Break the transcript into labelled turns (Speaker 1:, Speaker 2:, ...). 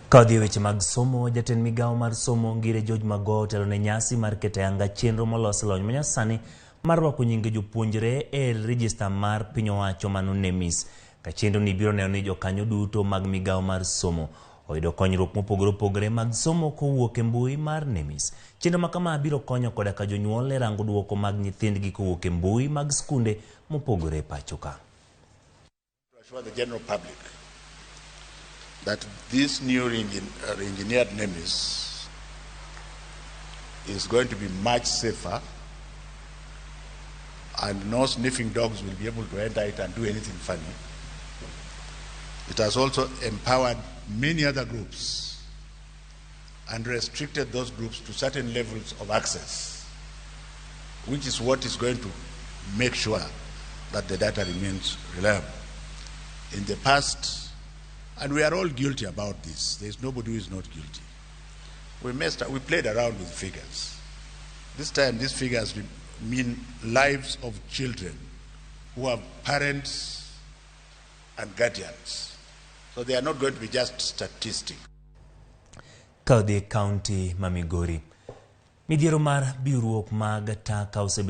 Speaker 1: Ka wadhi e weche mag somo, jatend migawo mar somo Ngire George Magoha otelo ne nyasi mar keto ayanga chenro molos e lony manyasani mar rwako nyinge jopuonjre e rejista mar piny owacho mano NEMIS. Ka chenro ni biro neno ni jokanyo duto mag migawo mar somo oyudo konyruok mopogore opogore mag somo kowuok e mbui mar NEMIS. Chenro ma kama biro konyo koda ka jonyuol e rango duoko mag nyithindgi kowuok e mbui mag skunde mopogore e pacho ka.
Speaker 2: To assure the general public that this new re-engineered NEMIS is going to be much safer and no sniffing dogs will be able to enter it and do anything funny. It has also empowered many other groups and restricted those groups to certain levels of access, which is what is going to make sure that the data remains reliable. In the past, and we are all guilty about this, there is nobody who is not guilty. We messed up, we played around with figures. This time, these figures mean lives of children who have parents and guardians. So they are not going to be just statistics.
Speaker 1: Ka odhi e kaunti ma Migori, midhiero mar biwruok mag taka osebedo